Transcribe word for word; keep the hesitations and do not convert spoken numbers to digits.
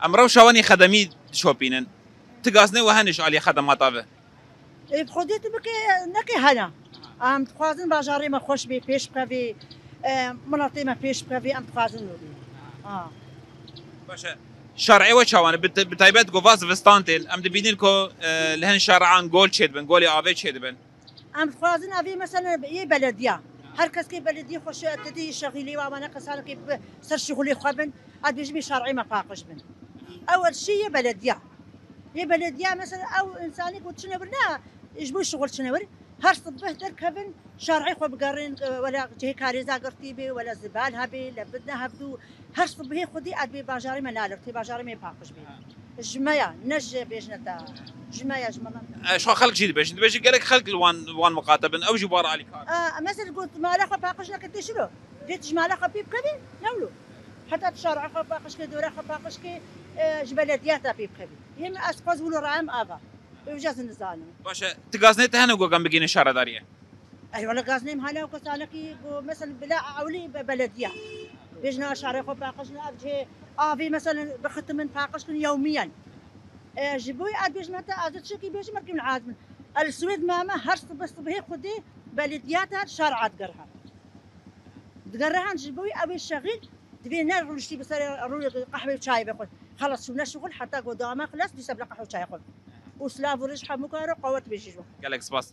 Em rewşa wan ê xedemî dişopînin. Ti gaznê we hene ji alî xedemata ve? Ê, bi xwedê tu bike, neke hene. Em dixwazin bajarê me xweş bê, pêş bikevê, e, miletê me pêş bikevê, em dixwazin wê bê. Ha. Baş e. Şarê we çawan e? Bi, bi taybet gova zivistan tên. Em dibînin ku, e, li hin şaran gol çêdibin, golê avê çêdibin. Em dixwazin evê mesela yê belediya. Her kes kê belediyê xwe şi-, tedî şexîlê û awana kesanekê bi ser şixulê xwe bin, ez dibêjim yê şarê me paqij bin. Ew şi yê belediya. Yê belediya mesela ew insanê ku çine wir ne, ji bo şixul çine wir. Her sibih derkevin, şarê xwe bigerin, wela cihê karêza girtî bê, wela zibal hebê, lebidne hevdû. Her sibihê xwedî ez bê bajarê me nalir, tê bajarê me paqij bê. Ji me ya, ne ji bêjne te. Ji me ya, ji me. E, ji xwe xelk jî dibêjin. Dibêjin gelek xelk li wan, wan miqate bin. Ew jî wan alîkar. A, mesela got mala xwe paqij neke tê şiro. Dê tu ji mala xwe pê bikevî, ne wilo. Heta tu şarê xwe paqij ke, dore xwe paqij ke, e, ji belediya te pê bikevî. Yê min ez xwez wilo rayem ava. Ewca ez nizanim. Baş e. Ti gaznê te hene ku em bigihînin şaredariyê? Ey wala gaznêm hene û kesanekî ku mesela bila ewlî be-, belediya. Bêjin şarê xwe paqij ne, ev cihê avê mesela bixitimin paqij kin yewmiyen. E, ji bo ez bêjim heta ez çikî bêjim merkim li azmin. El Swêd mame her sibih sibihê xwedê belediya te şar ad gerhan. Digerhan ji bo ew ê şexîl divê ne rûniştî bi serê rû qehwê û çayê be xwe. Xelas şûne şixul heta ku dewama xilas dîsa bila qehwe û çayê xwe. Û silav û rêj hemû karo qewet bêjî ji we. Gelek spas.